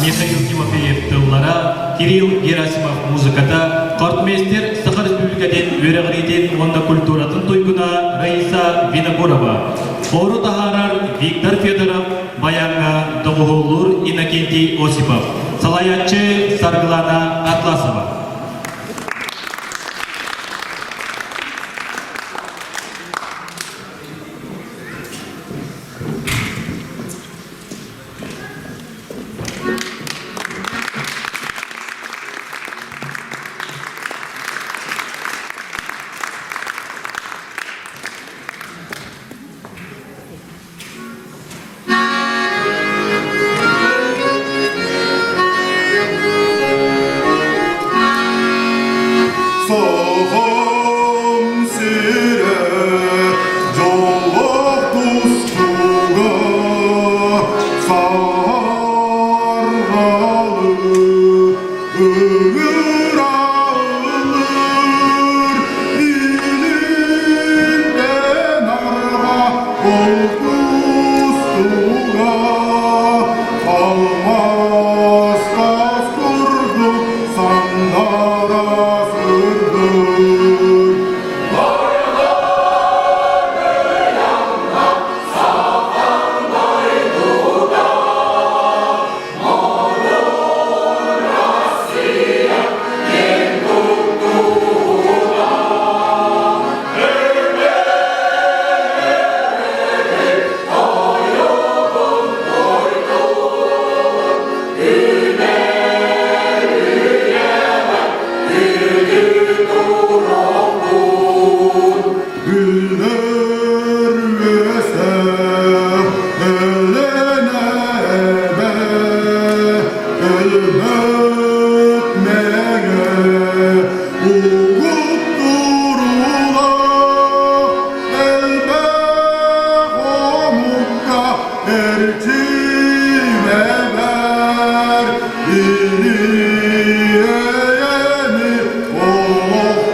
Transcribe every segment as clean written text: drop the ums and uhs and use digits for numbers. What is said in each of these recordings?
Михаил Тимофеев тыллара, Кирилл Герасимов музыката, хортмейстер Саха Республикатын үөрэҕириитин уонна культуратын туйгуна Раиса Винокурова, хору таһаарар Виктор Федоров, баяҥҥа доҕуһуоллуур Иннокентий Осипов, салайааччы Саргылана Атласова. Сахам сирэ дьоллоох тустууга саһарҕалы ыҥыраллар илинтэн арҕаа ол тустууга алмаас таас курдук сандара сырдык. Үллэр үөсэх Өлөнөбө өлбөт мэҥэ угут туруулах элбэх омукка эрчимэбэр илиэйэни олохтуохтаах.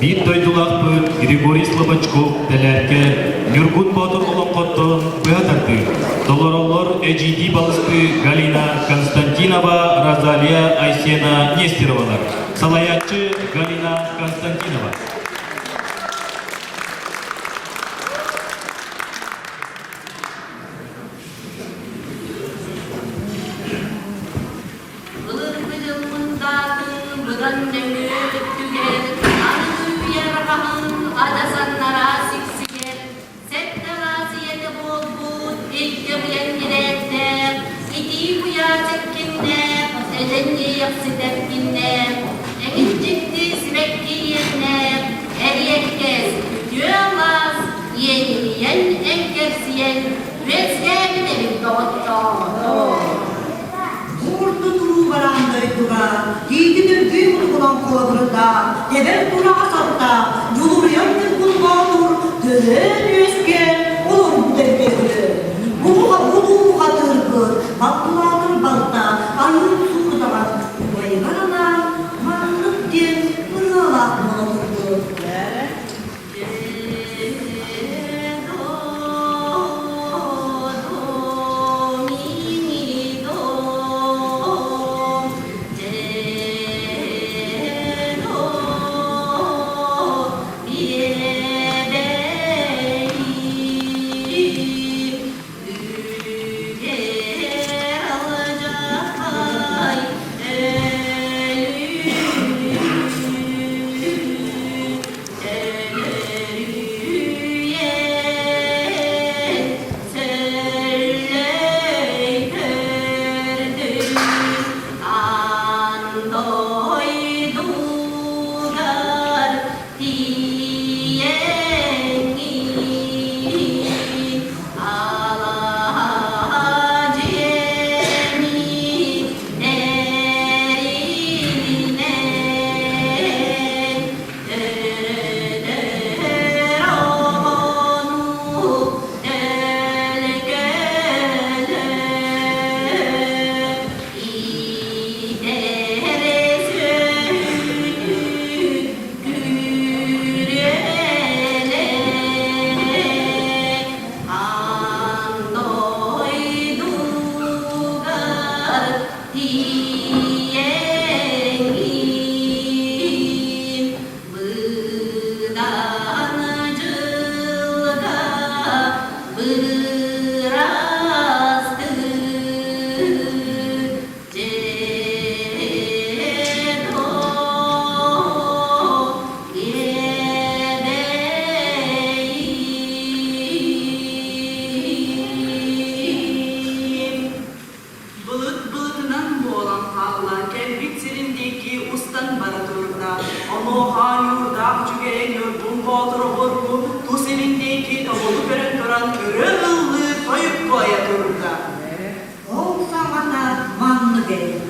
Биир дойдулаахпыт Григорий Слободчков Тэлээркэ Ньургун Боотур олоҥхоттон быһа тардыы. Толороллор эдьиийдии балысты Галина Константинова, Розалия Айсена Нестеровалар. Салайааччы Галина Константинова. Былыргы дьыл мындаатын быдан нөҥүө өттүгэр, аныгы үйэ арҕаһын адьас аннараа сиксигэр, сэттэ араасыйата буолбут илгэ быйаҥ ирээттээх, итии куйаас эккиннээх, этэн иэйэхсит эркиннээх, эҥин дьикти сибэкки иэннээх, эриэккэс үтүө алаас, иэнийэн эҥкэрсийэн, үөскээбит эбит доҕоттоор. Буурду туруу бараан дойдуга тиити түргүү мутугунан холобурдаах, тэбэр тураҕа саттаах, дьулуруйар ньургун боотур төрөөн үөскээн олорбут эбитэ үһү. Булуу хатыырбыт, балтылаатыр балта, айыын суурдаҕас убайыгар анаан маннык диэн ырыалаах буола турбут. Былыт былытынан буолан хаалла, кэлбит сирин диэки устан бара турда. Онуоха ньуурдаах үчүгэй Ньургун Боотур обургу тус илин диэки тобулу көрөн туран өрө ыллыы тойук туойа турда. Ол саҕана маннык эбит.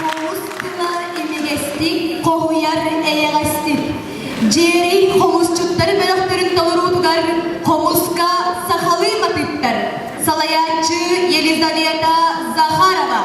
Хомус тыла имигэстик, хоһуйар эйэҕэстик. Дьиэрэй хомусчуттар бөлөхтөрүн толоруутугар хомуска сахалыы матыыптар. Салайааччы Елизавета Захарова.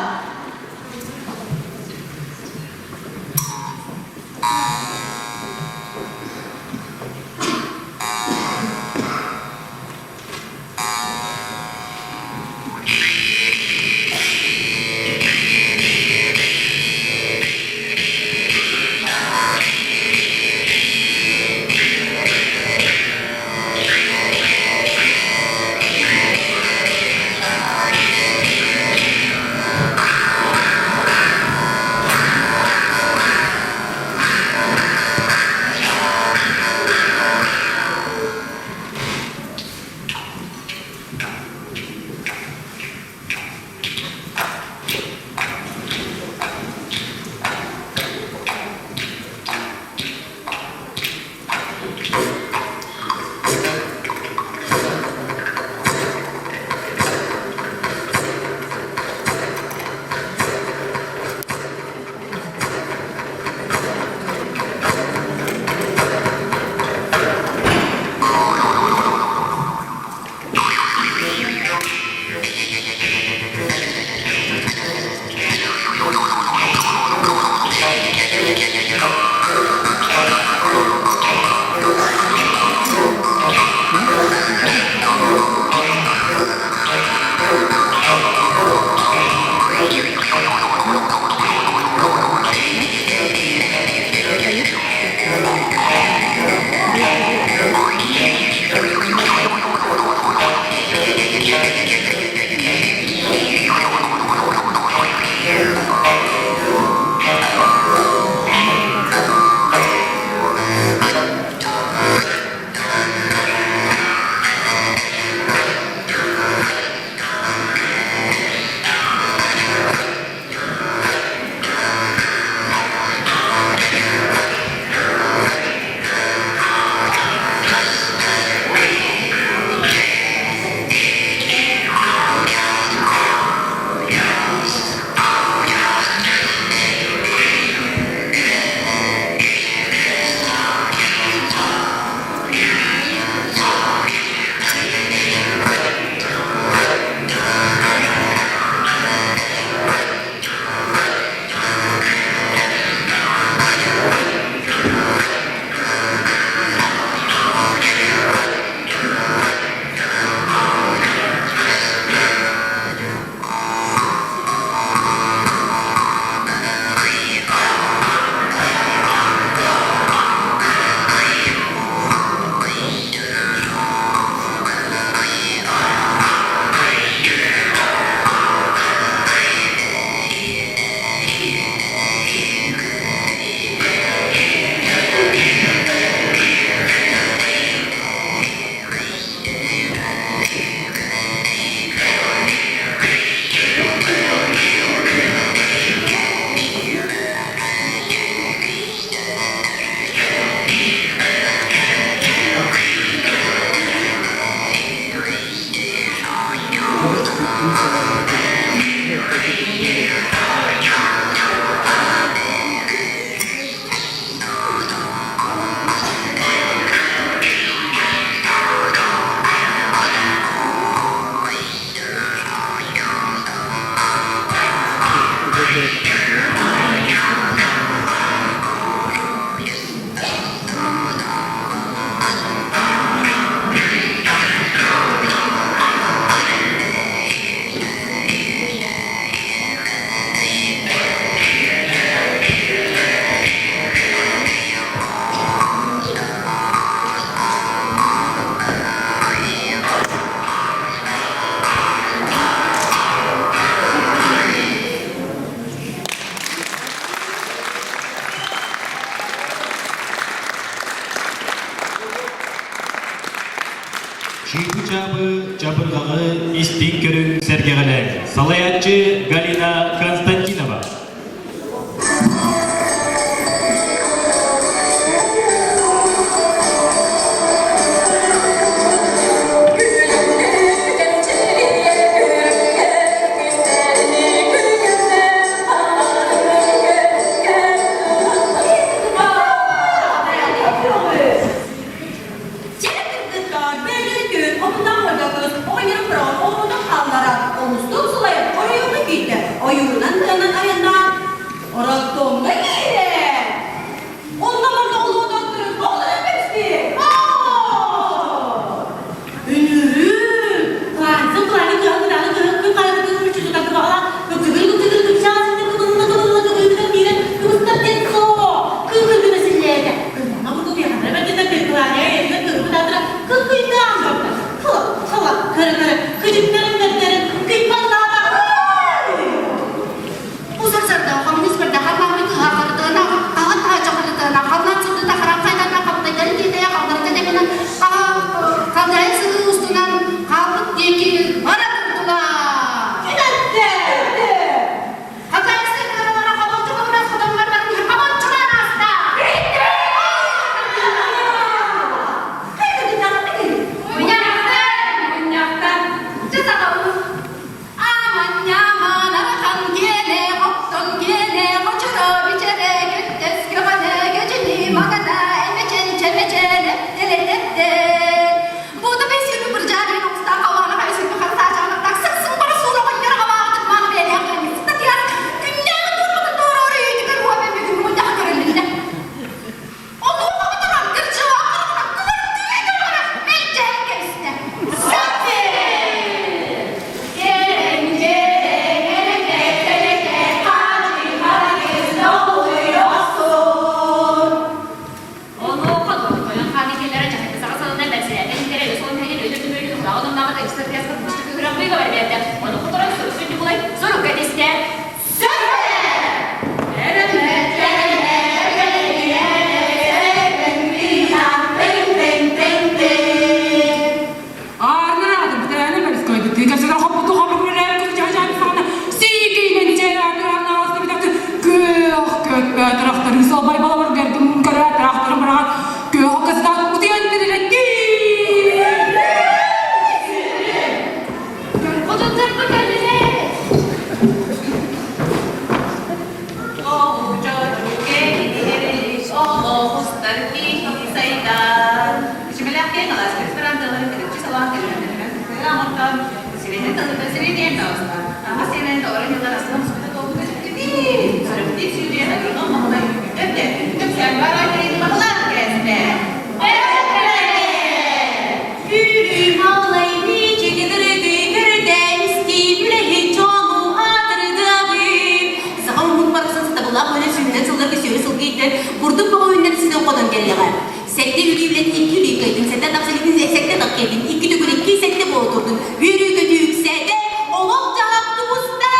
Чыыбы-чаабы чабырҕаҕы истиҥ көрүҥ сэргэҕэлээн салайааччы Галина Константинова. сыралаах үлэ сүүһүнэн сылларга сүөһү сылгы ииттэн бурдук бөҕө үүннэрэн ситэн хотон кэллэҕэ. Сэттэ үлүү үлэтин икки үлүү кыайдын, сэттэ атах сэлиитин сэттэ атах киэдин, икки төгүл икки сэттэ буола турдун. Үөрүү-көтүү үксээтэ, олох-дьаһах тубуста!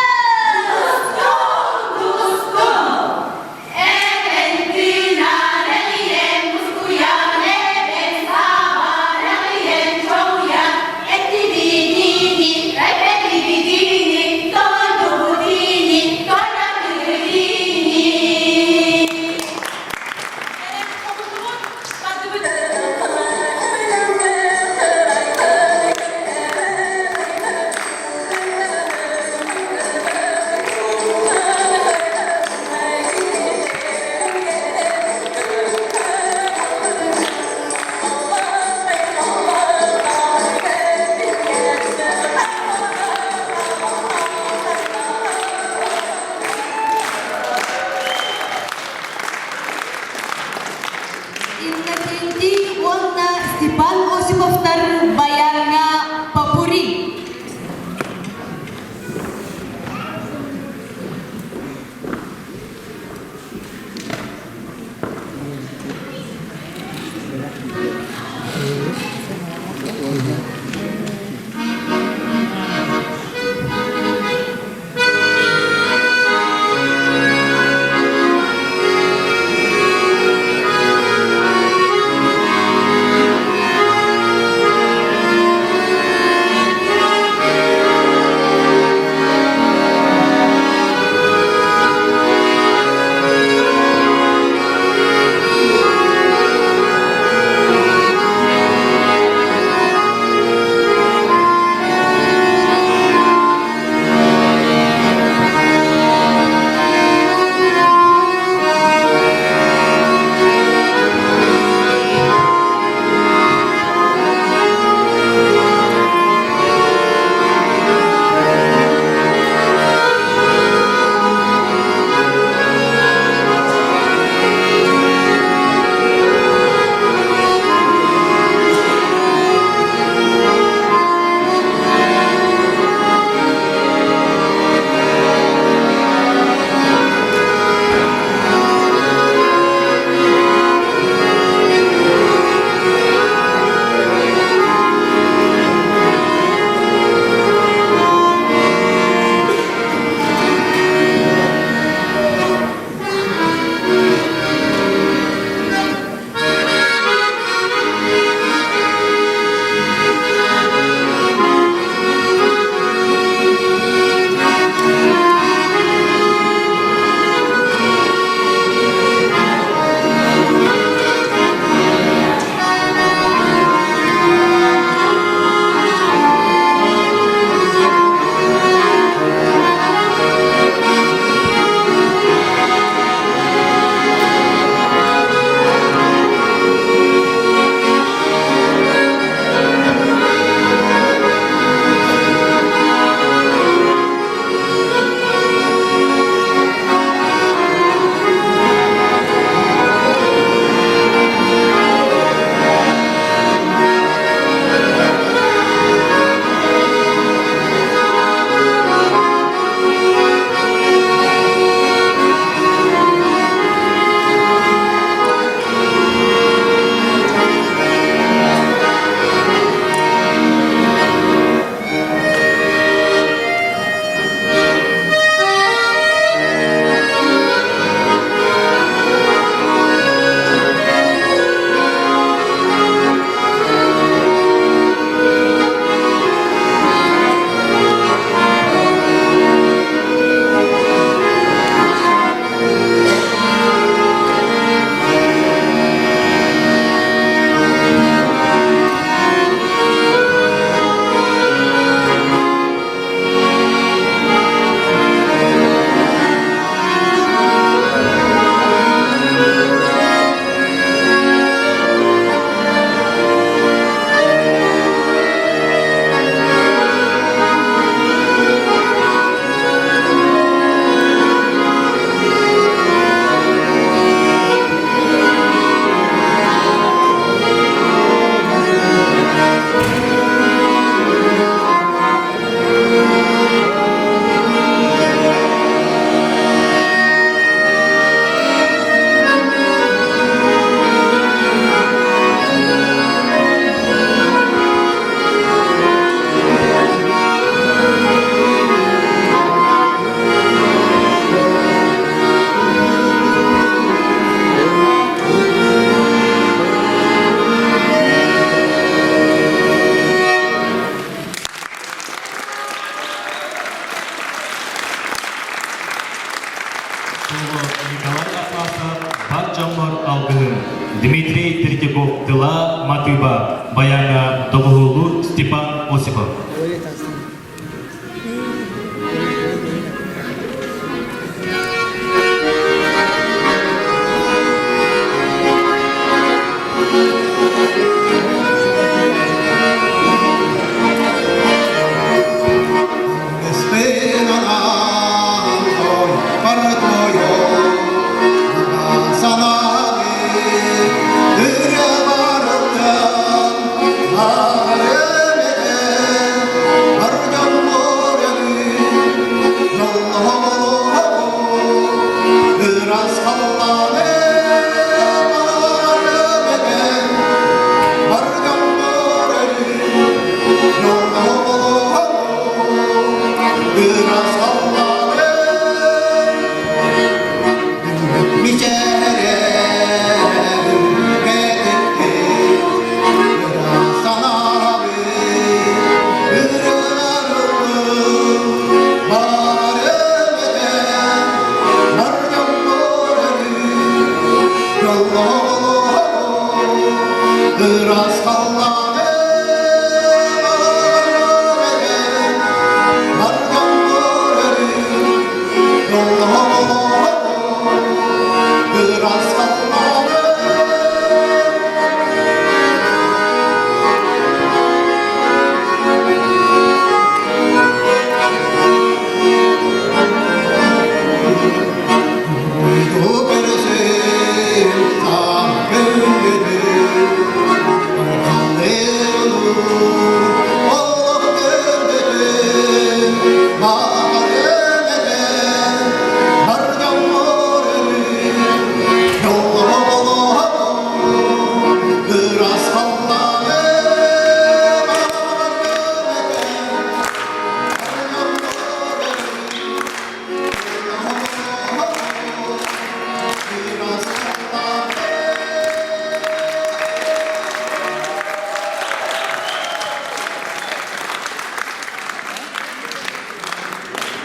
дьоммор алгыһым Дмитрий Третьяков тыла матыыба баяҥа доҕуһуоллуур Степан Осипов.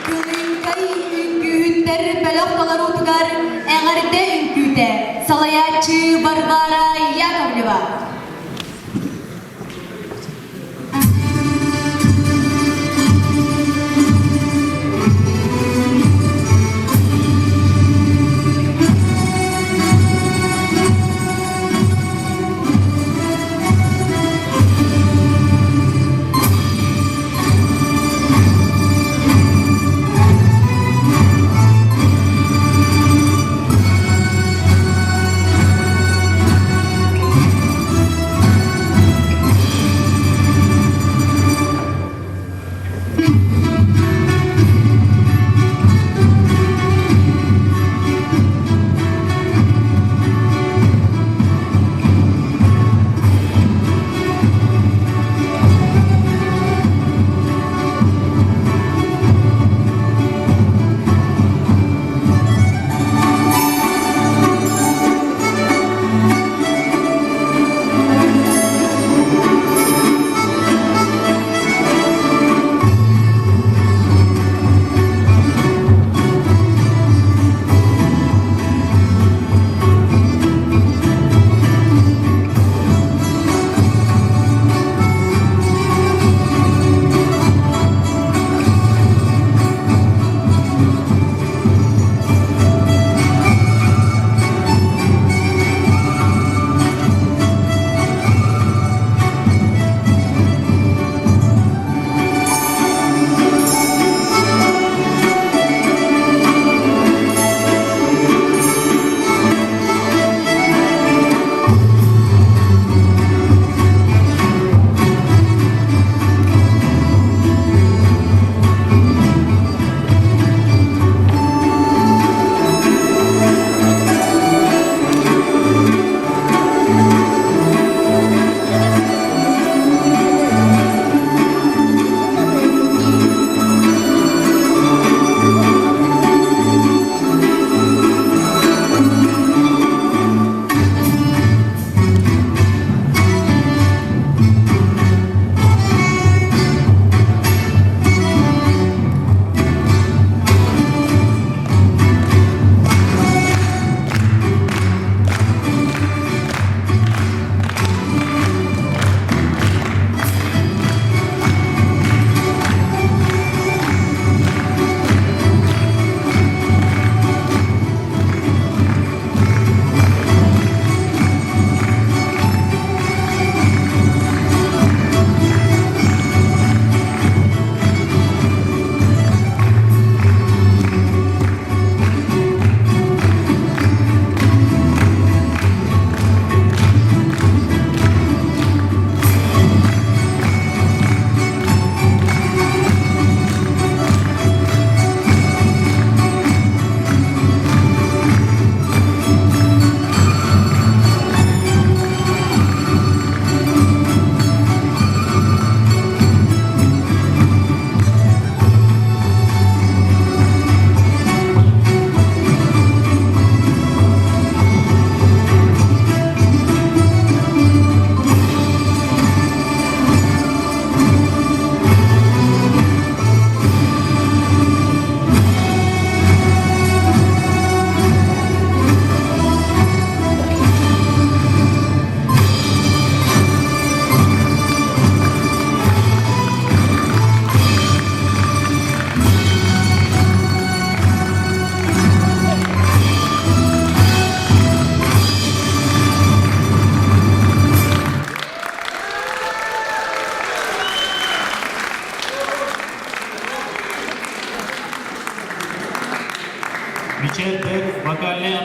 Кылыҥкай үҥкүүһүттэр бөлөх толоруутугар эҕэрдэ үҥкүүтэ салайааччы Варвара Яковлева.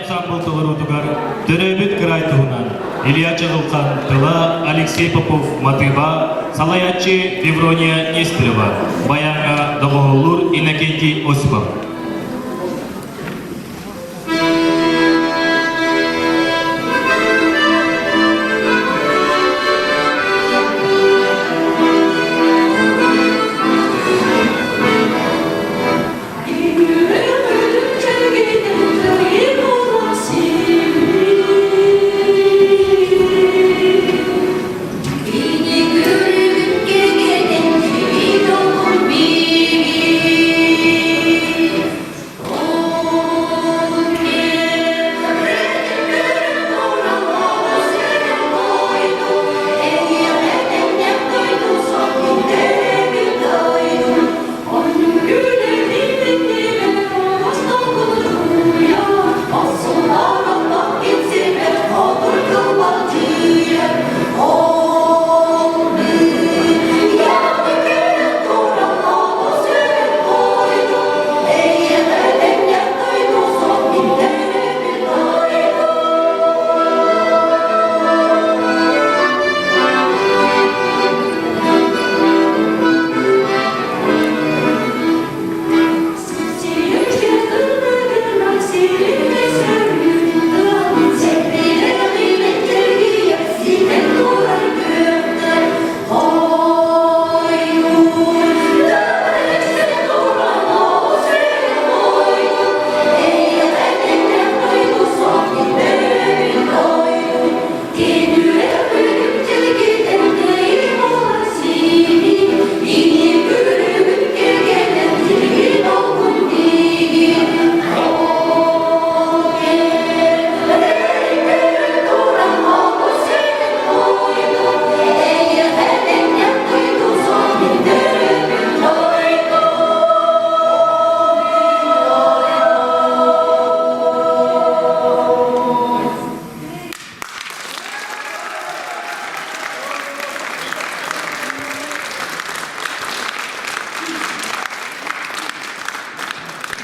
ансамбл толоруутугар төрөөбүт кыраай туһунан Илья Чаҕылхан тыла Алексей Попов матыыба, салайааччы Феврония Нестерова, баяҥҥа доҕоһоллуур Иннокентий Осипов.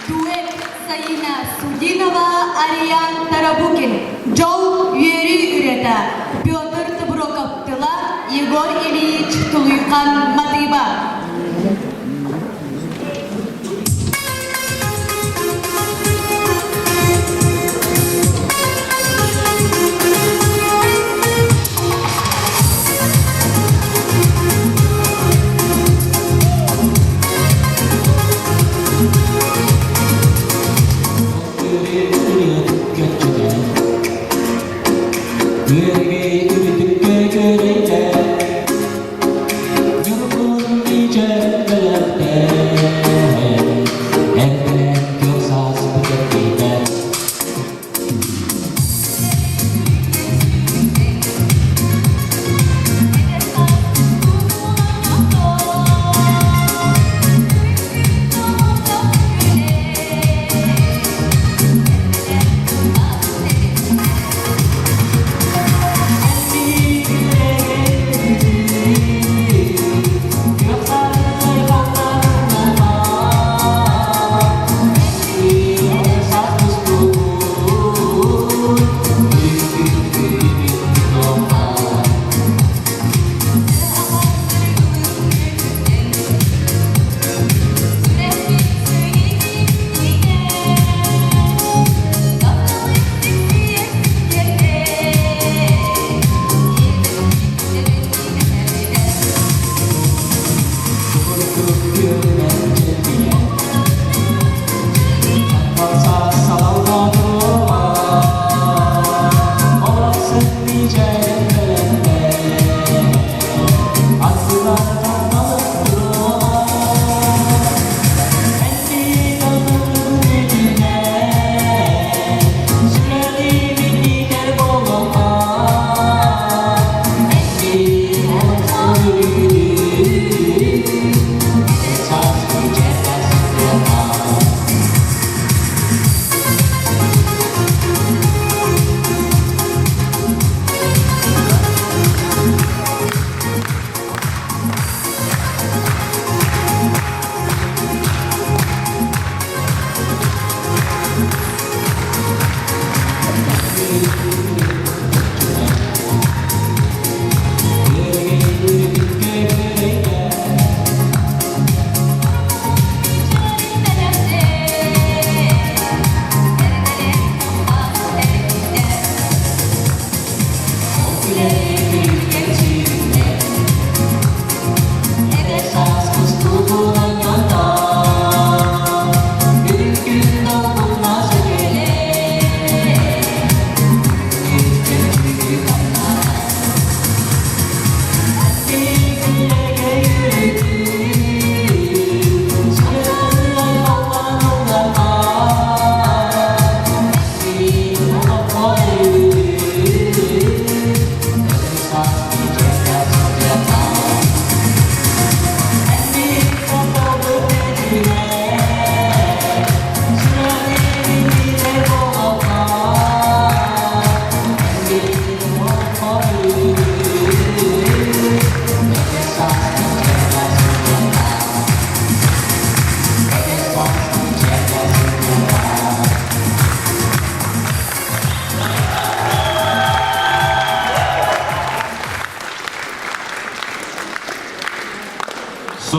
Дуэт Саина Судинова, Ариан Тарабукин, Дьол үөрүү үрэтэ, Петр Тобуроков тыла, Егор Ильич Тулуйхан матыыба.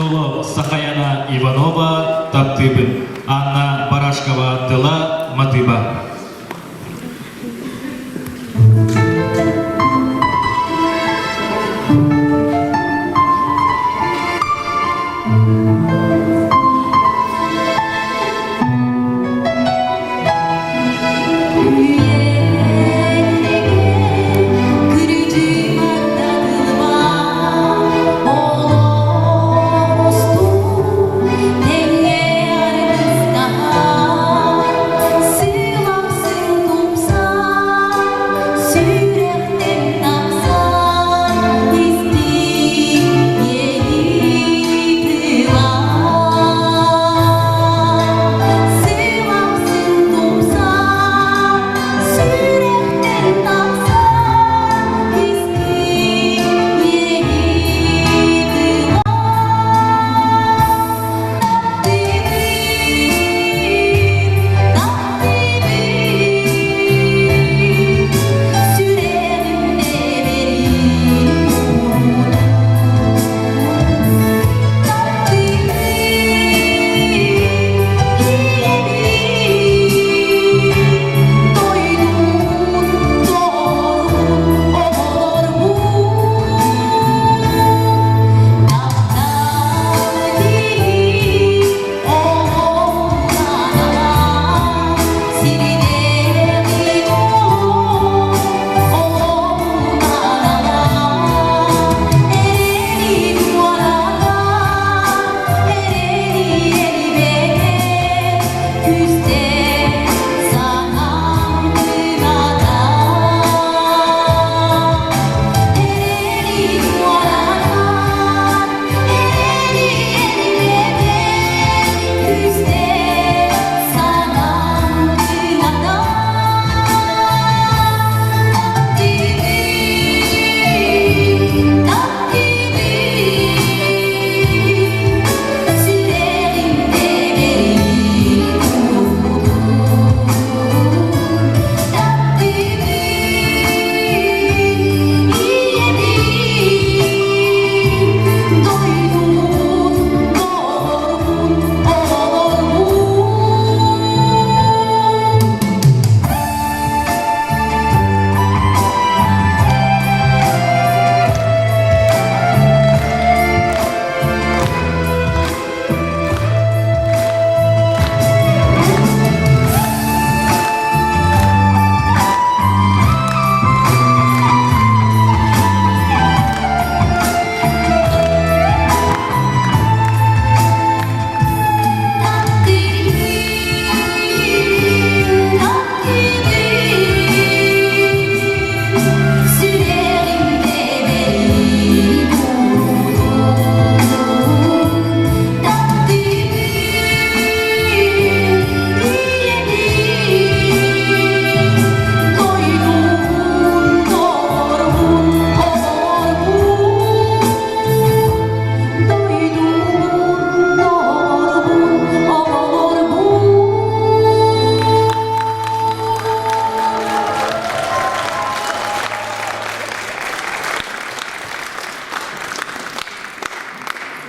Соло Сахаяна Иванова Таптыыбын, Анна Барашкова тыла матыыба.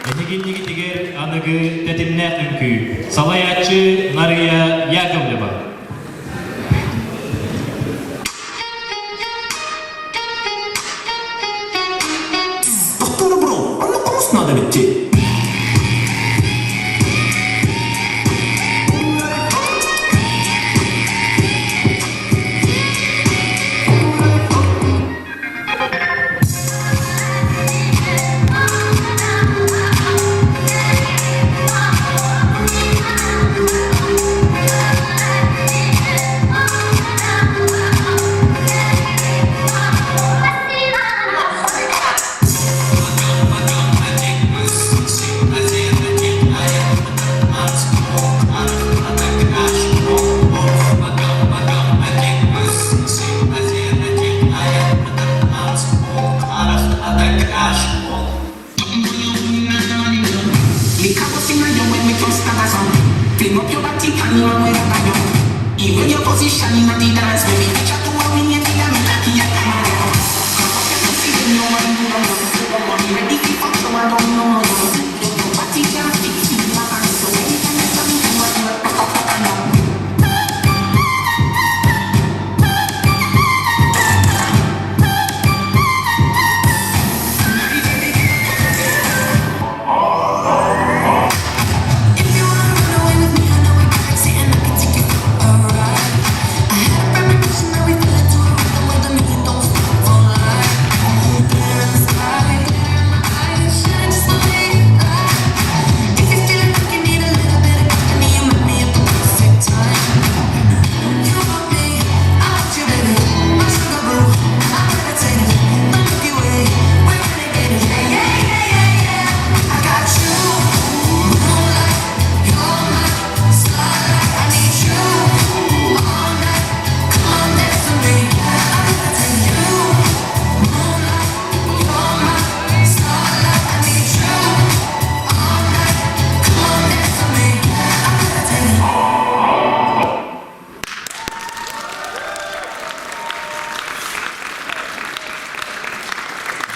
Эһигиннигитигэр аныгы тэтимнээх үҥкүү. Салайааччы Нарыйа Яковлева. Тохтоо бро, онно хомус надо битти.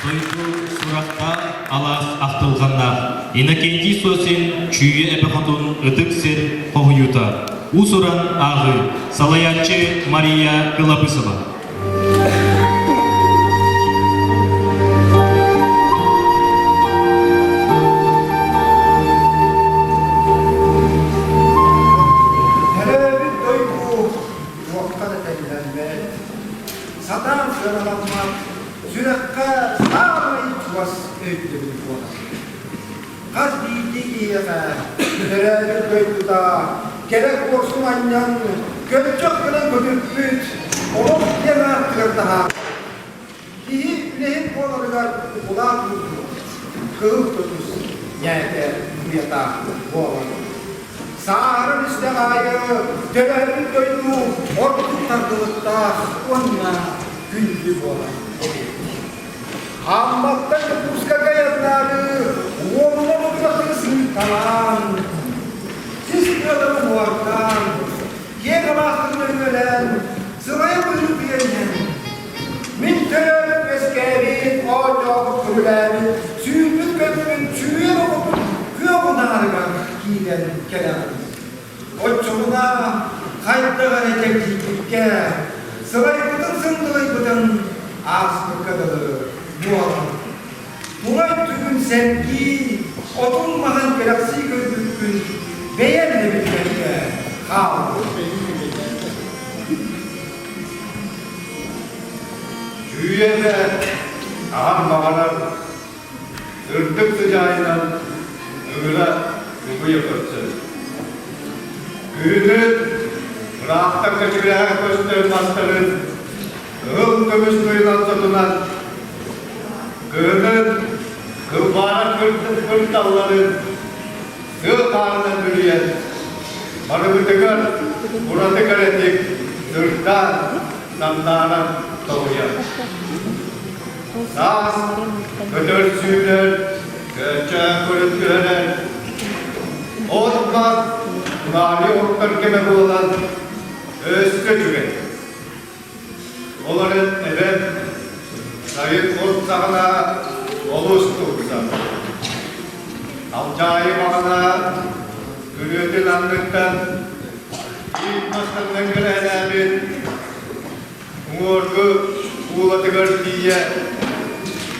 Дойду сурахтаах алаас ахтылҕаннаах Иннокентий Сосин Чүүйэ эбэ хотун Ытык сир хоһуйуута Уус-уран ааҕыы Салайааччы Мария Кылабысова Төрөөбүт дойду туохха да тэҥнэммэт, сатаан сыаналаммат, сүрэххэ саамай чугас өйдөбүл буолар. Хас биирдии киһиэхэ төрөөбүт дойдута кэрэ куорсун анньан, көччөх гынан көтүппүт олох диэн ааттыгар таһаарбыт. Киһи үлэһит буоларыгар укулаат уурбут, кыһыл көмүс ньээкэ уйата буолар. Сааһыран истэх аайы төрөөбүт дойду ордук тардылыктаах уонна күндү буолар эбит. Амматтан Дьокуускайга айаннаары уонунан утуйахтары сыыйталаан, сис тыалары уордаан, киэҥ алаастарын өрүөлээн, сылайа быһыытыйан иһэн, мин төрөөбүт-үөскээбит, оонньообут, көбүлээбит, сүүрбүт-көппүт, чүүйэн оҕобут күөх унаарыгар киирэн кэлэҕин. Оччоҕуна хайдах эрэ чэпчиирбиккэ, сылайбытын-сындылыйбытын ааспыкка дылы буолан, тула өттүгүн сэргии, отун-маһын кэрэхсии көрбүккүн бэйэм да билбэккэ хаалбыт. Чүүйэтэ аһан баҕарар Үрдүк сыдьаайынан ыҥыра угуйа көрсөр. Күһүнүн ыраахтан кэчигирэһэ көстөр мастарын кыһыл көмүс туйунан сотунан, кыһынын кылбаара кырталларын сыа хаарынан бүрүйэн, барыбытыгар ураты кэрэтик сырдаан, сандааран тоһуйар. Саас көтөр сүүрэр, көөчөөн көрүн түһэрэр, от-мас тунаайы оттор кэмэ буолан өссө үчүгэй. Ол эрэн эбэм сайын от саҕана олус тупсар. Алдьаайы баҕана күрүөтүн анныттан биир мастарынан кэлэһэлээбит Уҥуоргу куулатыгар тиийэ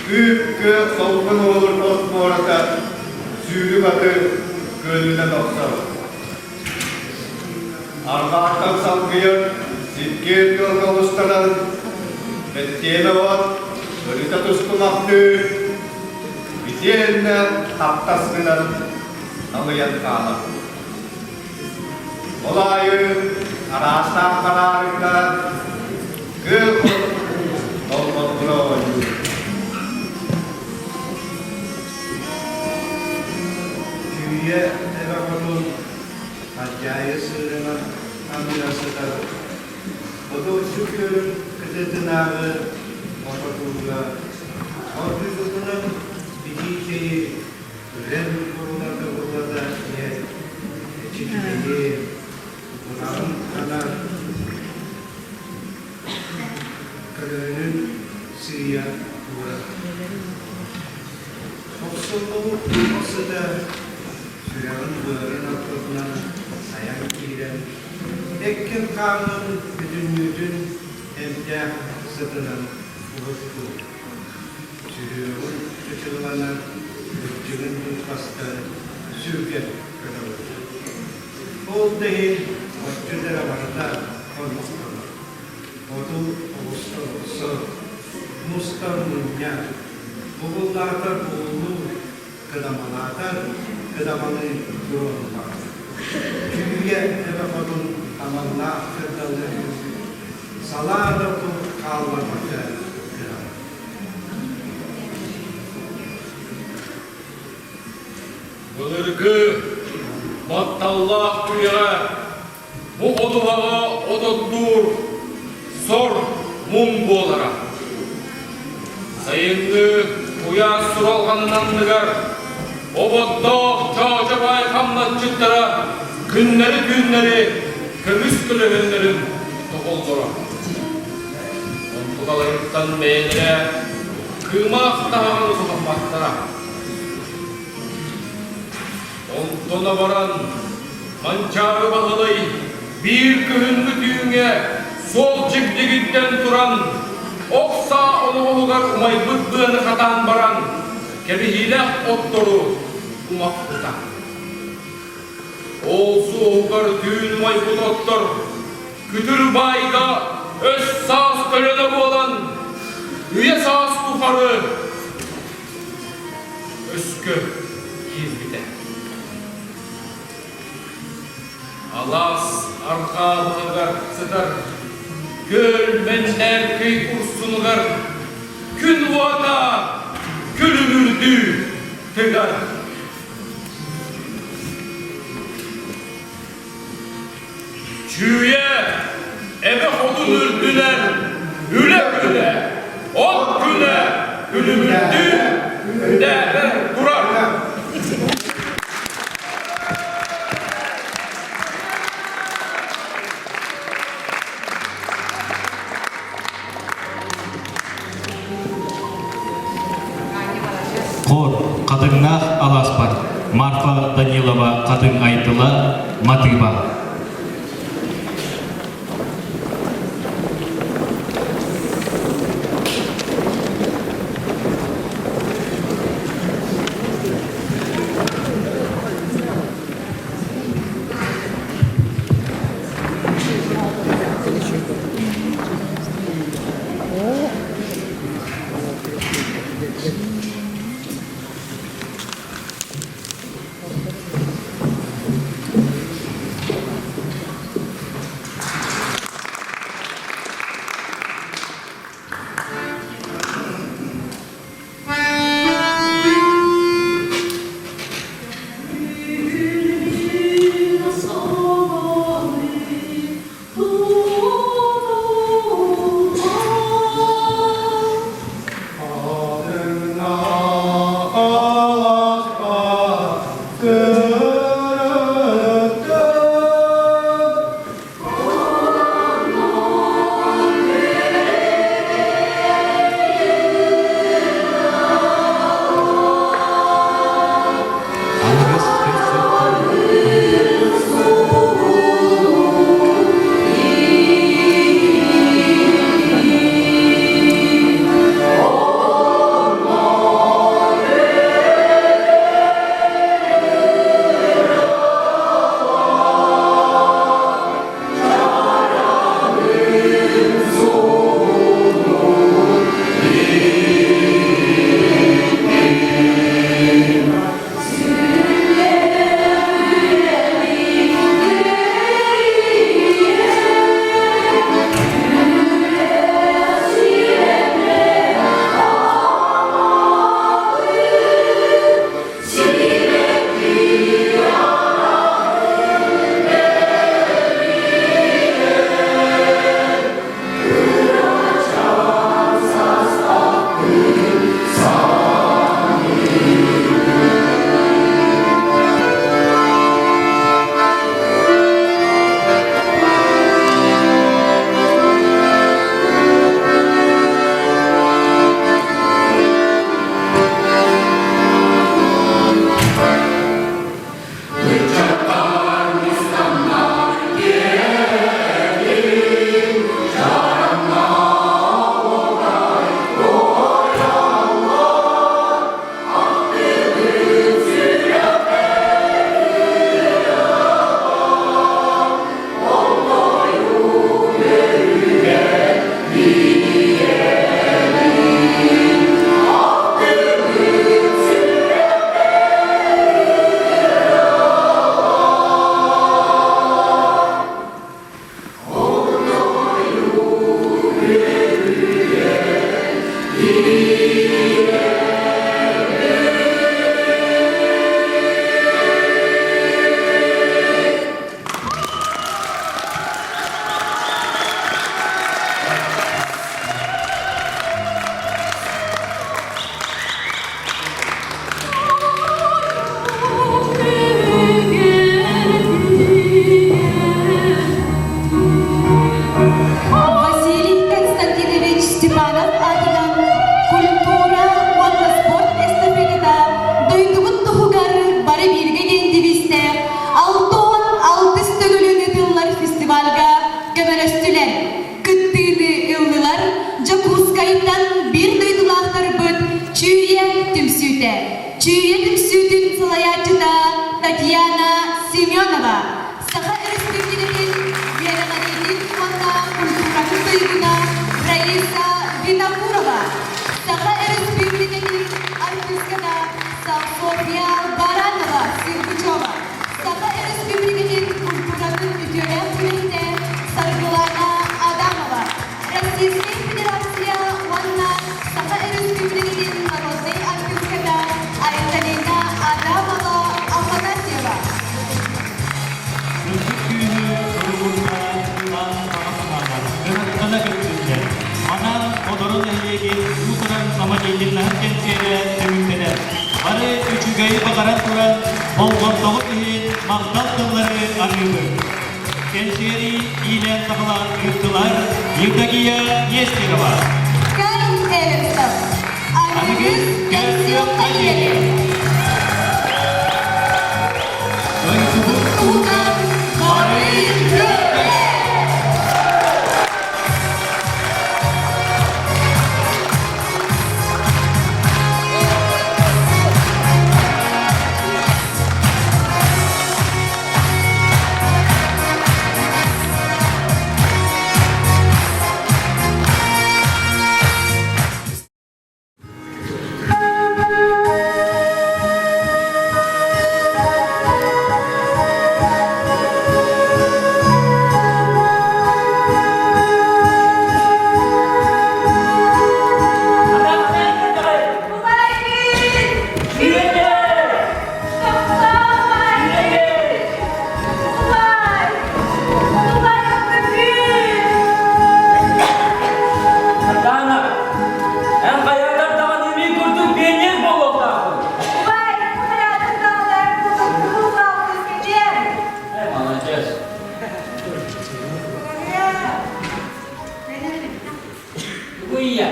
күп-күөх солкун уолун от муората сүүрүк аты көлүнэн охсор. Арҕааттан салгыйар сиккиэр тыалга оҕустаран, мэттиэмэ от өрүтэ тускумахтыыр, итиэннэ хаптас гынан налыйан хаалар. Ол аайы араастаах хараарыҥҥа кыыл толботторо оонньуур. Чүүйэ эбэ хотун Хадьаайы сыырынан аныра сытар Ботуоччу күөлүн кытыытынааҕы мототууга оргуйбутунан битии чэйи Үлэм бурула-бурула иһэр эчикийи кураҕын ханар көлөһүнүн сыыйа уурар. Охсуллубут туох сыта сүрэҕин быарын ортотунан сайан киирэн, эккин-хааҥҥын бүтүннүүтүн эмтээх сытынан уһуктуур. Сүһүөҕүн чычылланар, кырдьыгын туппастар, сүргэн көтөҕөр. Ол да иһин отчут эрэ барыта хоннохтонор. Оту оҕустар охсор, мустар мунньар, бугуллаатар бугуллуур, кыдамалаатар кыдамалыы туруоруллар. Чүүйэ эбэ хотун таманнаах кырдалы салаа да оту хаалларбакка кыһар. Былыргы батталлаах үйэҕэ бу ходуһаҕа ототтуур сор муҥ буолара. Сайыҥҥы куйаас суралҕанын анныгар оботтоох чоочо баай хамначчыттара күннэри-түүннэри көмүс көлөһүннэрин тоҕоллоро. Онтукаларыттан бэйэлэрэ. кыымаах таһаҕаны сатамматтара. Онтон абаран, Манчаары Баһылай биир күһүҥҥү түүҥҥэ суол чигдигиттэн туран, ох саа оноҕоһугар умайбыт быаны хатаан баран, кэбиһиилээх оттору умаппыта. Ол суоһугар түүн умайбыт оттор күтүр баайга өс саас көлөнө буолан, үйэ саас тухары өскө киирбитэ. Алаас арҕаа баһыгар сытар күөл мэннээркэй урсунугар күн уота күлүмүрдүү тыгар. Чүүйэ эбэ хотун үрдүнэн үлэ күнэ, от күнэ күлүмүрдүү күндээрэ турар. Хор, Хатыҥнаах алааспар Марфа Данилова Хатыҥ Айтыла матыыба. Аныгыс Василий Константинович Степанов аатынан культура. Степанова, Саха Өрөспүүбүлүкэтин үөрэҕириитин уонна культуратын туйгуна Раиса Винокурова, Саха Өрөспүүбүлүкэтин артыыската Софья Баранова Сергучева, Саха Өрөспүүбүлүкэтин культуратын үтүөлээх үлэһитэ Саргылана Адамова, Российскай Федерация уонна Саха Өрөспүүбүлүкэтин народнай артыыската Айталина Адамова Афанасьева. Үрдүк күүһү туругурда тутан баҕа санаалар кынаттана көттүннэр. Манан Ходоро нэһилиэгин уус-уран самодеятельноһын кэнсиэрэ түмүктэнэр. Бары үчүгэйи баҕаран туран, болҕомтоҕут иһин махтал тыллары аныыбын. Кэнсиэри иилээн-саҕалаан ыыттылар Евдокия Нестерова. Кай Эверстов. Аныгыс кэнсиэххэ диэри. Дойдубут Туһугар бары күрэх! Сардаана, эн хайаатар даҕаны мин курдук пионер буолуохтаахпын. Убай, хайаатар даҕаны эн курдук кыһыл киэр. Э, молодец. Тугу ийэ?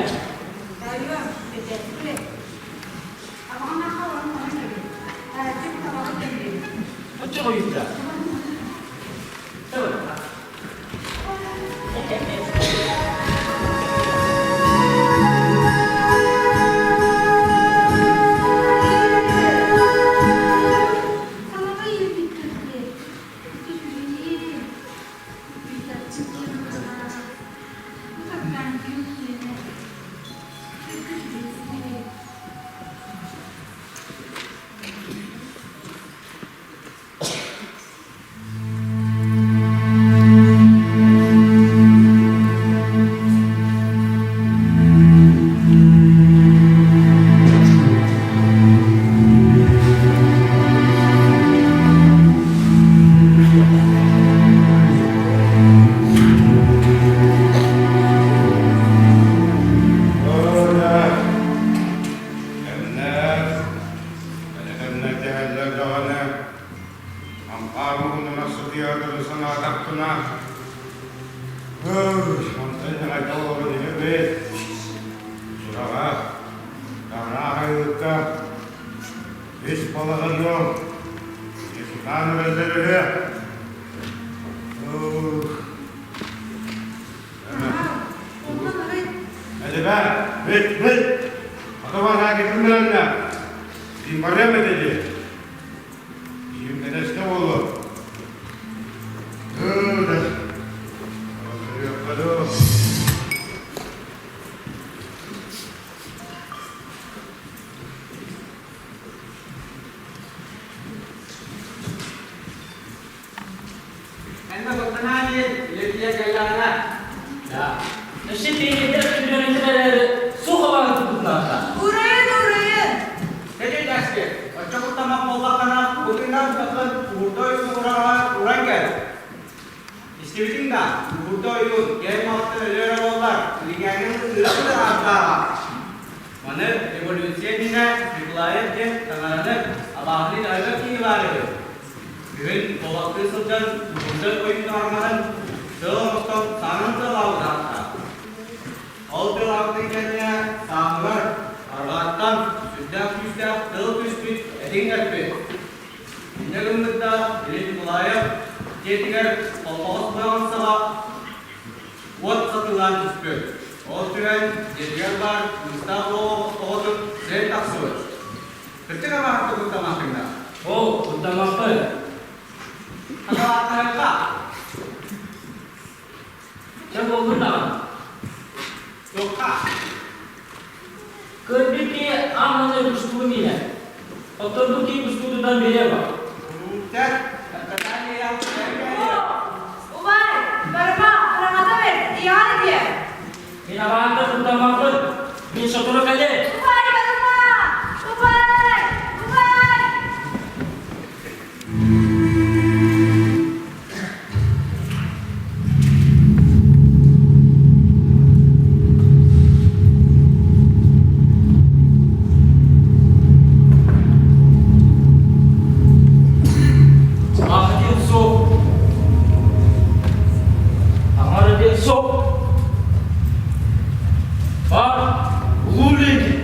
Оччоҕо Кэмнэр даҕаны ампаар уунана сытыйарын санаатахпына, онтон хайда олорон иһэбит. Сураҕа, таҥара айылыкка үс балаҕан дьон сутаан эрэллэр үһү. Эдебэ, бүт, бүт! Атабаһаа китин билэннэ. Барыам этэ дии. Киһим буолуо. Көрүөххэ дуу. Эн баттанаан диэн үлэтигэр кэллэҕинэ Өссө пионердар күннэринэн эрээри суох абааһы туппутунаата. Урайын, урайын! Кэдэй оччо куттамах буоллаххына, бутуҥнан тахсан уурда ойуун ураҕаҕа уран кэл. Истибитиҥ да, уурда ойуун кэм маҕаттан өлөр буоллар, илиҥээҥҥин ыыра ааттааҕа. Маны революция иннинэ Николаев диэн таҥараны абааһыны итэҕэйбэт киһи баар үһү. Күһүн куобахтыы сылдьан уурда ойуун арманан тыл оҥостон саҥан тыалаабыт ааттаах. Ол тыалаабытын кэннэ сааһыгар арҕааттан сүрдээх күүстээх тыл түспүт, этиҥ эппит. Инньэ гыммыт да били Николаев дьиэтигэр холбоҕос быраҕан саҕа уот сатыылаан түспүт. Ол түһэн дьиэтигэр баар кыыстаах оҕотун сиэн тахсыбыт. Кырдьык абааһы куттамааххыҥна. Оо, куттаммаппын. Хаталаахтарга. Чэ буоллун даҕаны. Туохха? Кырбый киһи аан маҥнай бустууну миинэр. Оттон бу киһи бустуутунан бириэ бар. Уруутар. Убай, барыма, хараҥата бэрт, ийэҕэр этиэ. Мин абаанта куттаммаппын. Мин сотору кэлиэм. Убай, барыма! Убай! Убай! Аҕа диэн суох. Таҥара диэн суох. Бар, улуу Ленин.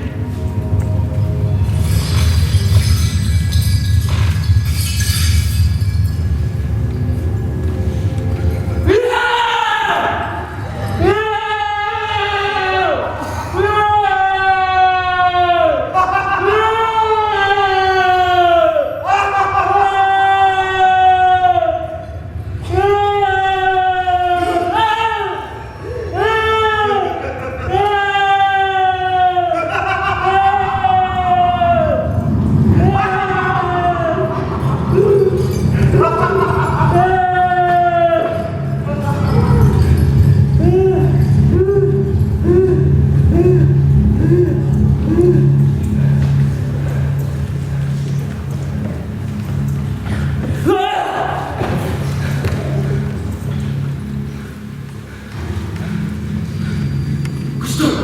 Кустар!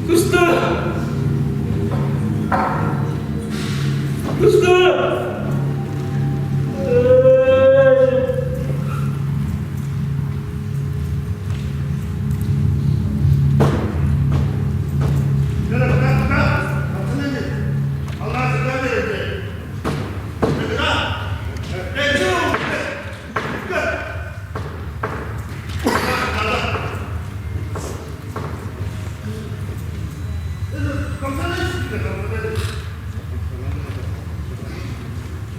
Кустар! Кустар!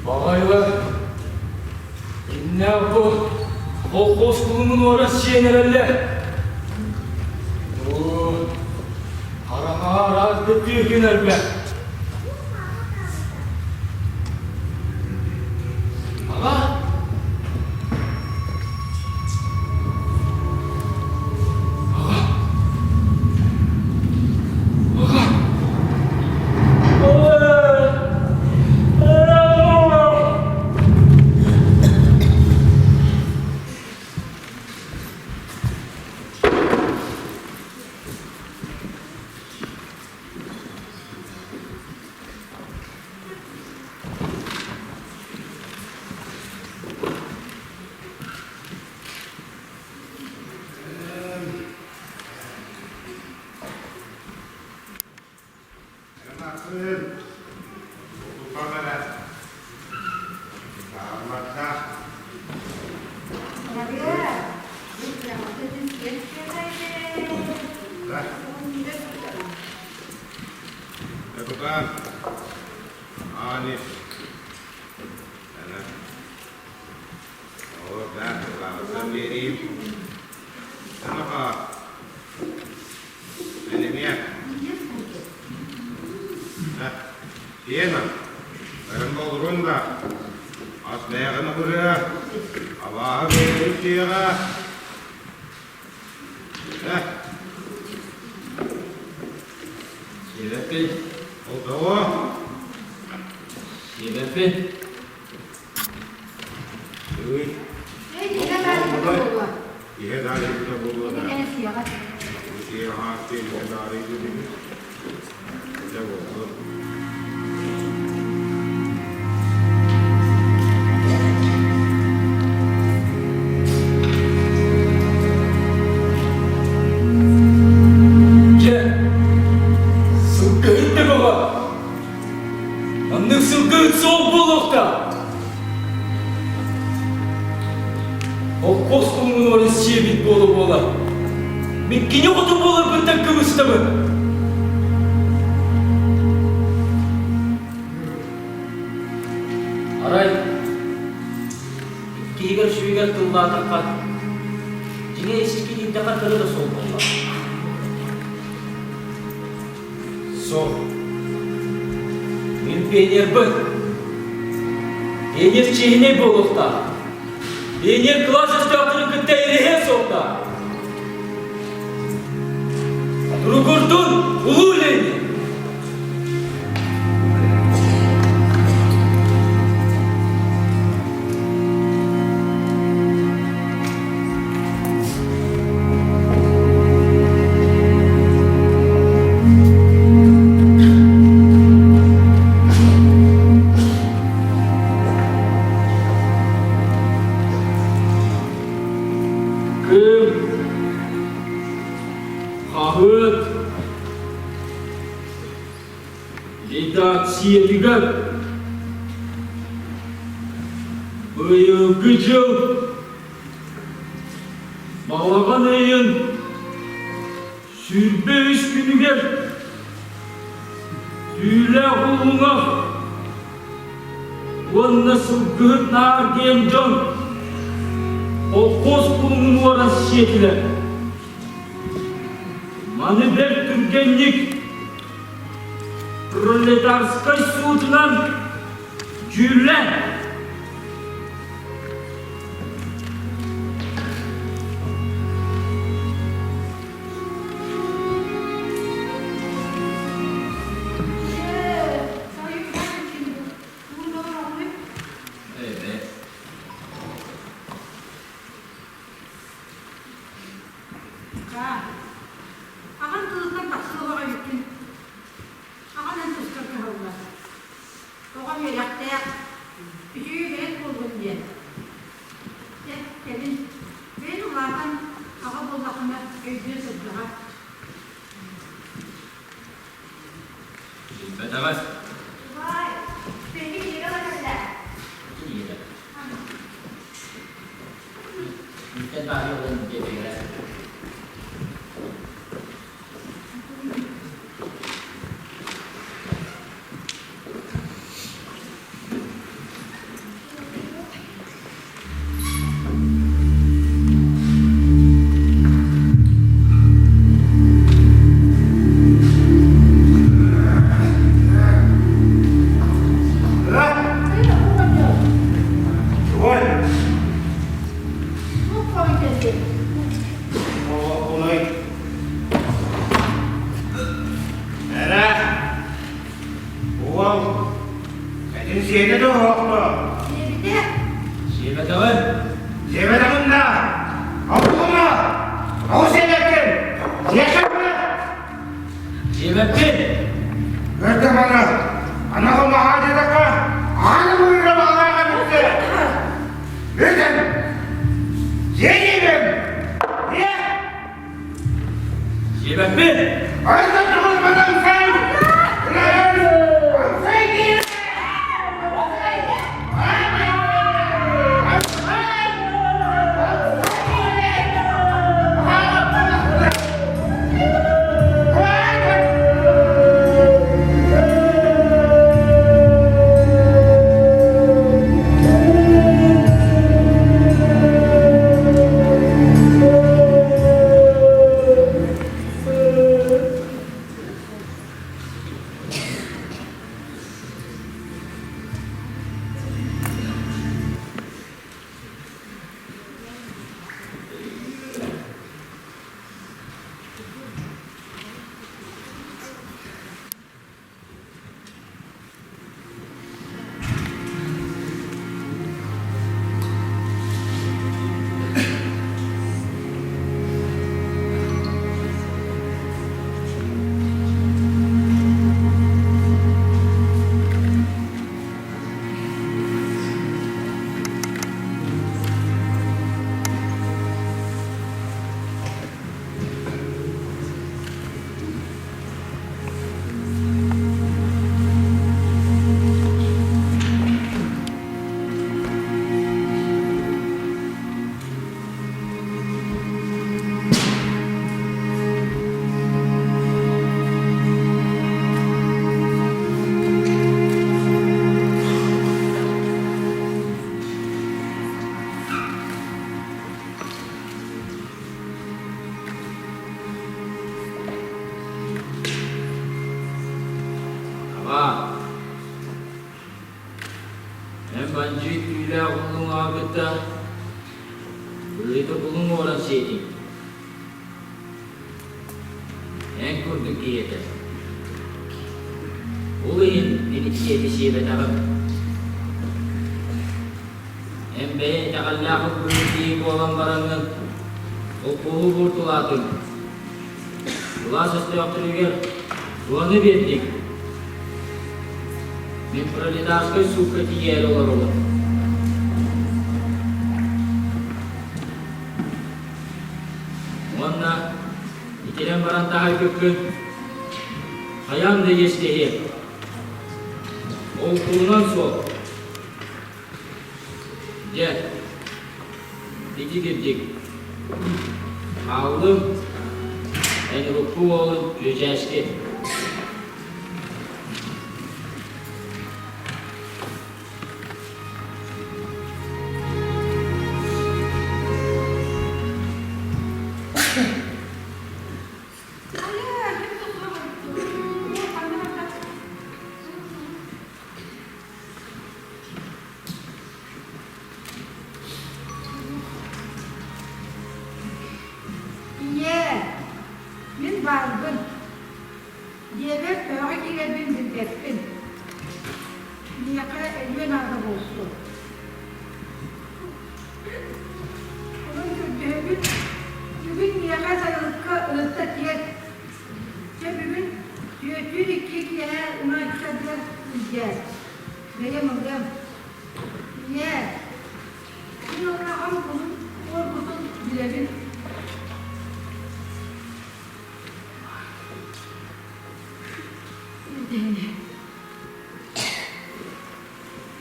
Баҕайылар, иннээх бу колхоз кулунун уора сиэн эрэллэр. Оо, хараҥаҕа араас да түөкүн элбэх. Аҕа! Аҕа! Аҕа! Эмээхсин, тутан эрэ. Таалларга. Да. Тутан. Ани. Ана. О, да, лаҕысан биэриим. Анаха. Энимиэ. Сиэн Арын болрун да. Ас бэйэҕин ырыа. Абааһы бэйэбит сиэҕэ. Сиэбэппин. Ол тоҕо? Сиэбэппин. Ый. Иһэ даарыйбыта буолуо да. Сиэҕэ иһэ даарыйбыт Дьэ буоллун. Дьэ, сылгыһыт да бөҕө! Маннык сылгыһыт суох буолуохтаах! Холкуос кулунун сиэбит буола-буола, мин кини оҕото буоларбыттан кыбыстабын. Арай. Сиригэр тыллаатахха, дьиҥэ иччи киирдэххэ кыра да суол буолла. Суох. Мин пионербын. Пионер чиэһинэй буолуохтаах. Пионер кылаас өстөөхтөрүн кытта ириһиэ суохтаах. Туругурдун, улуу Ленин! Кым, хаһыат, редакциятыгар быйылгы дьыл балаҕан ыйын 23 күнүгэр Түүлээх Улуҥах уонна Сылгыһыт Наар диэн дьон холкуос кулуҥун уоран сиэтилэр. Маны бэрт түргэнник пролетарскай суутунан дьүүллээн Аҕам тылыттан тахсыаҕа эбиккин. Аҕам эн тускар кыһаллар. Оҕом үөрэхтээх, үчүгэй бэйэт буоллун диэн. Дьэ, кэлин, бэйэн улаатан аҕа буоллаххына өйдүө сылдьаҕа. Билбэтэҕэ. Убаай, пенни кинигэ ылан кэллэ. Кинигэ. Миттэн баайы ылан диэбигэрэ. Эрэ, уол, этин сиэтэ да оһохто. Сиэбитэ. Сиэбэтэҕин. Сиэбэтэҕин да, обулума, оҕус сиэбэккин, сиэххин Сиэбэппин. Өртө маны, анаҕы маһаа диэтэххэ, ааны быыра баҕалааҕа бүттэ. Бүтэн, сиэйиибин, сиэ! Сиэбэппин. Өртө тугул мынан сай! Сай диир! кытта быһыыта булуҥ уоран сиэтиҥ. Эн курдук киһиэтэ. Ол иһин мин ити сиэбэтэҕим. Эн бэйэ итэҕэллээх ылбыт киһи буолан бараҥҥын, холкуоһу буортулаатыҥ. Былаас өстөөхтөрүгэр туһаны биэрдиҥ. Мин пролетарскай суукка тиийээри олоробун. Уонна итирэн баран таһайбыккын хайаан да иэстэһиэм. Ол туһунан суох. Дьэ, ити кирдик. Хааллым, эн урукку уолун Чүөчээски. Ийээ, мин баарбын. Дьиэбэр төһөҕө киирэрбин билбэппин. Миэхэ өлүө наада буолсу. Онон көрдөһөбүн, бүгүн миэхэ сайылыкка ылытта тиэрт. Чэ бүгүн түөртүүр икки киэһэ уҥа-икки илдьээр. Бэйэм ылыам. Ийээ, мин аҕам кулун уорбутун билэбин.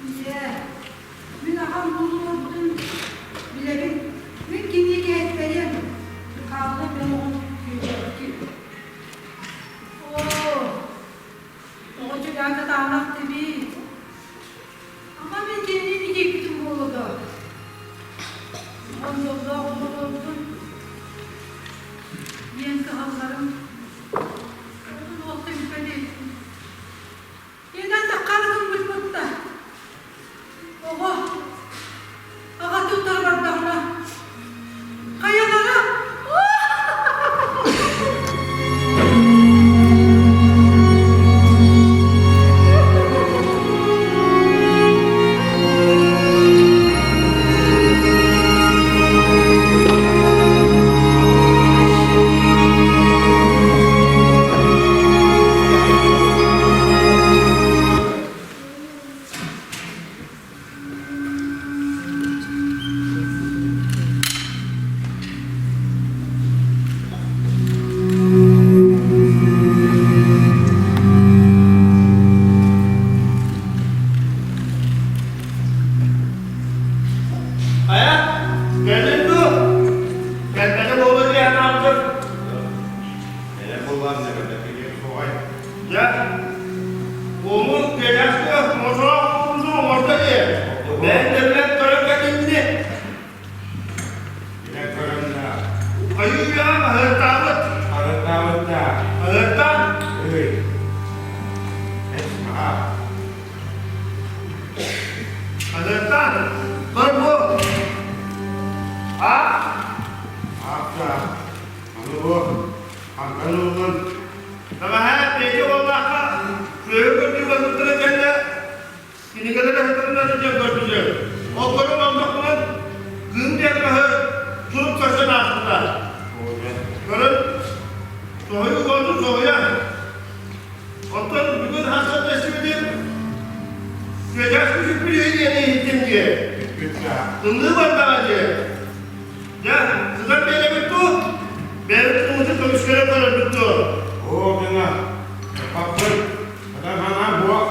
Ийээ, мин аҕам кулун уорбутун билэбин. Мин киниэхэ эттэриэм. Хааллым мин оҕом күүтээкки. Оо, Оҕо дьүлээн кытаанах тибии. Ама мин кинини диэбитим буолуо дуо? Оҕом дьоллоох олоруорбун диэн кыһалларым. Оҕотун уолта бүппэтий. Инэн таххары гыммыт кутта. Оҕо аҕатын утары бардаҕына хайалара Айа, кэллин дуу? Кэлбэтэ буолуо диэн анаабытым. Кэлэн буоллаан Дьэ, уомун кэлэскэ мосоох уумсу оҥордо дии. Бэйэм тэбинэн көрөн кэтинни. Билэн көрөн да. Хайыы үйэҕэ аһыттаабыт. Аһыттаабыт да. Аһыттаан. Ый. Эс, аха. Аһыттаан. Көр бу. А? Аапта. Аны бу. Хантан ыллын? Бэҕэһээ Петя уоллаахха сүөһү көрдүү барбыттара кэннэ кинигэлэри сытарынан илдьэн көрбүтүм. Ол көрөн олордохпунан кыым диэн маһы сурук көрсөн ааспыта. Көрөн соһуйуу буолбут соһуйан. Оттон бүгүн хассан тэстибитим Сүөдээс күсүппүт үһү диэни иһиттим дии. Тымныы бардаҕа дии. Дьэ, сытар биэрэбит дуу? Бэйэбит тумусу көмүскэлэ көрөрбүт дуу? Оо, гына, хаппын, хатан ханаан буох.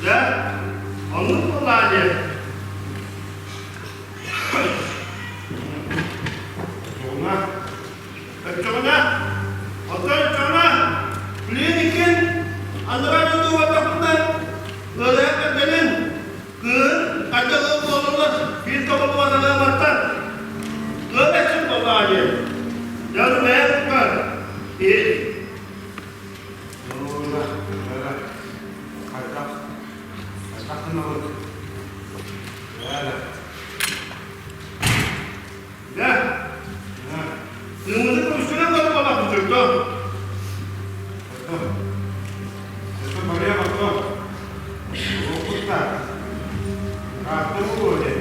Дьэ, оннук буоллаа дии. Оччоҕуна, оччоҕуна, оттон оччоҕуна, билигин иккин анныгар дуу ыалыйан кэргэнин Кыыһын хайдах ыал буолаллар, биир тобуллубат анаабаттар. Ыал эчик буоллаҕа дии. Дьон бэйэ туккар. Иһит. Хайдах? Хайдах гынабыт? Бэйэ. Отто! Отто! Отто, Мария, отто! Уопутта! Раатта буолуо дии.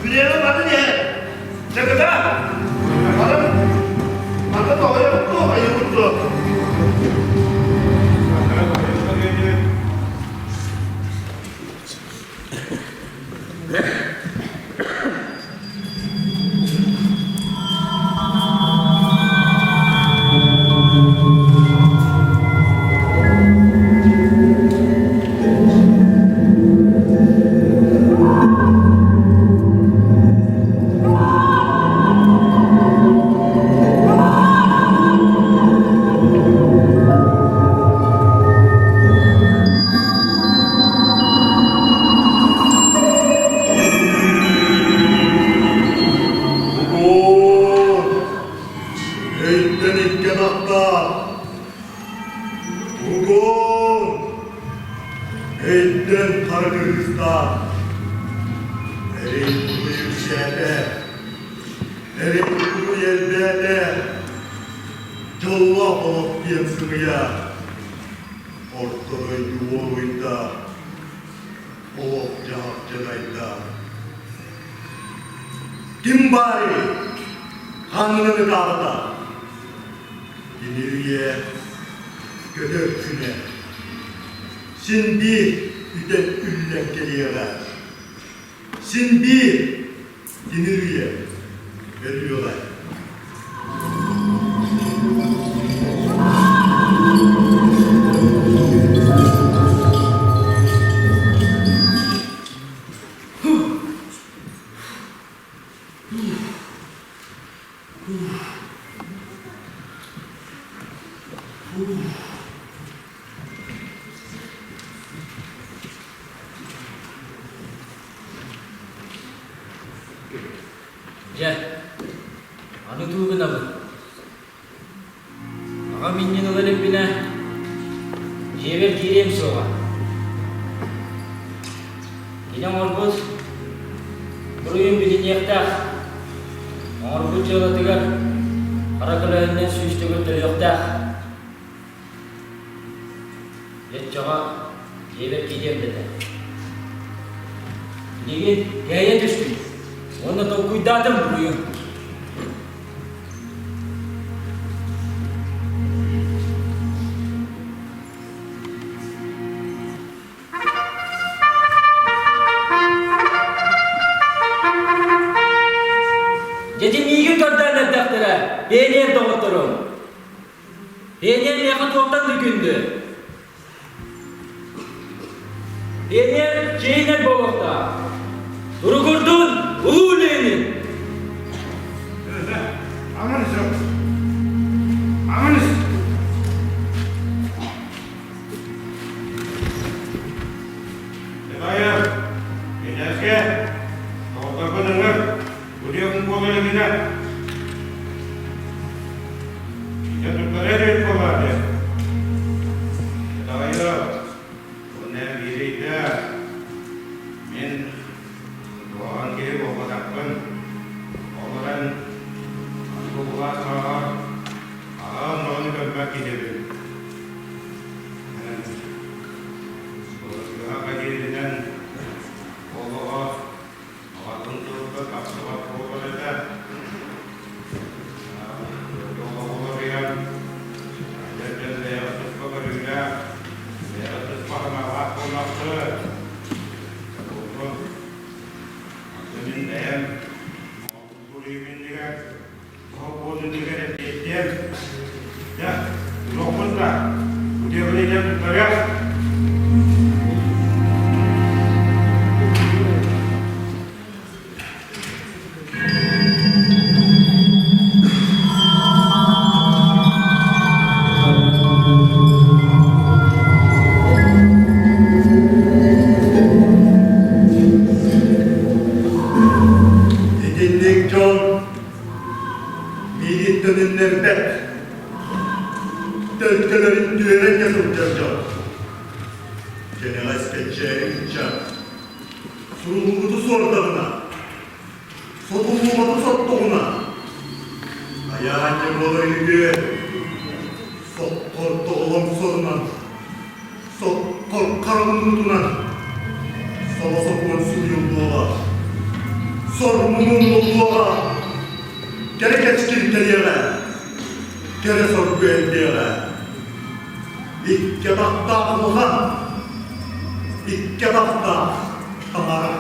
Билиэҕэ бары не? Чакыта! Баран, манна тоҕойо айылгы Бугун өйтөн икки атахтаах Бугун өйтөн хара кыргыстаах Эрин үксээтэ Эрин элбээтэ Дьоллоох олох диэн сымыйа Орто дойду уолуйда Олох-дьаһах дьадайда. Ким баарый? Ханна ытаабыта? Тимир үйэ көтөр күнэ. Син биир үтэн үллэн кэлиэҕэ. Син биир тимир үйэ өлүөҕэ. Дьэ, аны тугу гынабын? Аҕам иннин ыла иликпинэ, дьиэбэр киириэм суоҕа. Кини оҥорбут буруйун билиниэхтээх. Оҥорбут дьыалатыгар хара көлөһүнүнэн сүүс төгүл төлүөхтээх. Оччоҕо дьиэбэр киириэм дэтэ. Билигин кээйэ түстүм уонна толкуйдаатым буруйун. Дьэ миигин көрдөөн эрдэхтэрэ, пионер доҕотторум. Пионер миэхэ туохтан да күндү. Пионер чиинэр буолуохтаах. Туругурдун Улуу Ленин! Аҥаныс, аҥаныс! Дайар, кенеске, тоҕотторбун ыҥыр, Удьуогун буола илигинэ. Дьэ туттарар эбит буоллар дьэ. Дайар, уонна биирийдэ мин куһаҕан киһи буолбатахпын. Ол эрэн аныгы былаас хараҕар аҕам даҕаны көрбөт киһибин. Былыргыга кэлиэринэн олоҕо Аҕатын тылга тахсыбат буолар этэ. Олоҕуларыйан, дьэ бэйэҕэ туспа көрүүлээх, бэйэҕэ туспа санаалаах буоллахтар. Буоллун. Аны мин бэйэм оҕолорум иннигэр, оҕо иннигэр эппиэттиэм. Дьэ, туруохпун да, утуйабын илиэм туттарыах. Итинник дьон миигиттэн иннэрбэт, төлкөлөрүн түөрэн сылдьар дьон. Кэнэҕэс кэнчээри ыччат суруллубуту суордаҕына, сотуллубаты соттоҕуна, Хайаанньа буолар үһүгүө, соккор тоҕолоҥ сорунан, соккор хараҕын уутунан, соло сокуон суруйуллуоҕа, сор муҥун буллуоҕа, кэрэ кэскил кэлиэҕэ, кэрэ соргу элбиэҕэ. Икки атахтаах улахан, икки атахтаах таҥара.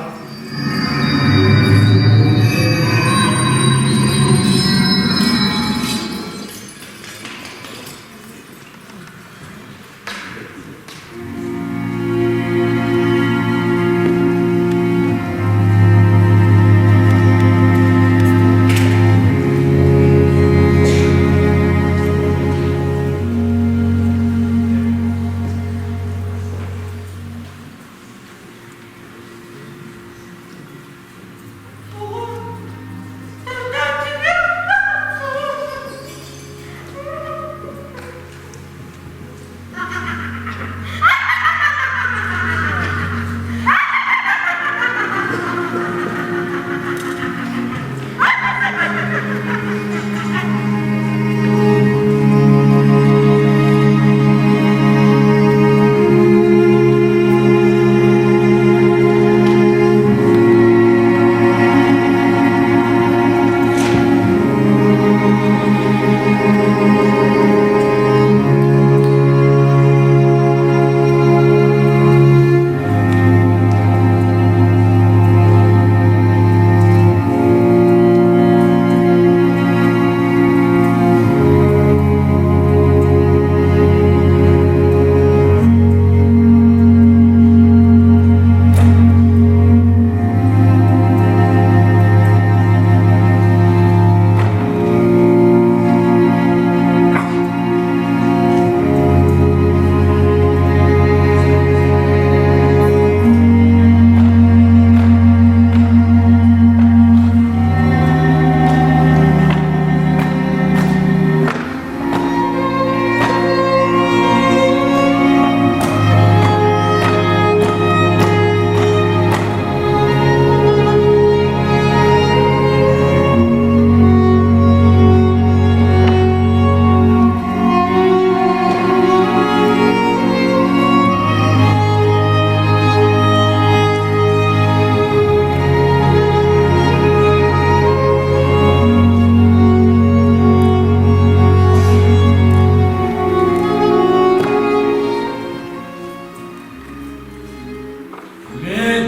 Мен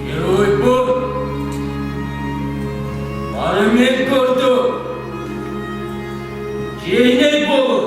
геройбун. Бары мен көрдүм. Чиэһинэй буолун.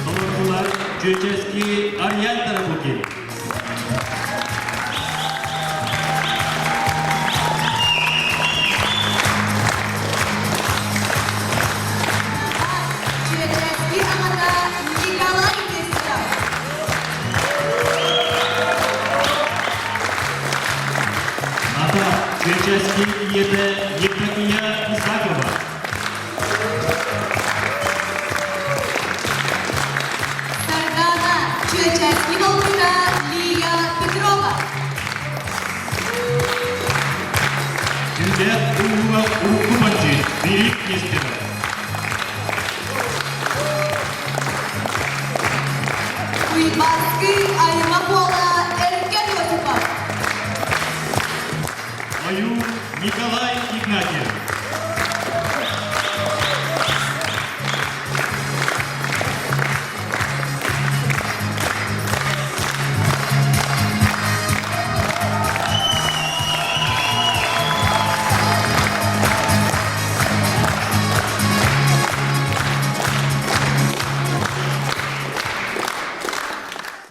Толордулар Чүөчэски Арьян Тарабукин. Чүөчэски аҕата Николай Нестеров. Ата Чүөчэски ийэтэ Евдокия Исакова. Сардаана Чүөчэски балтыта Лия Петрова. Сүрдээх ууга урукку бандьыыт Филипп Нестеров. Уйбаскы айма буола Эркен Осипов. Ойуу Николай Игнатьев.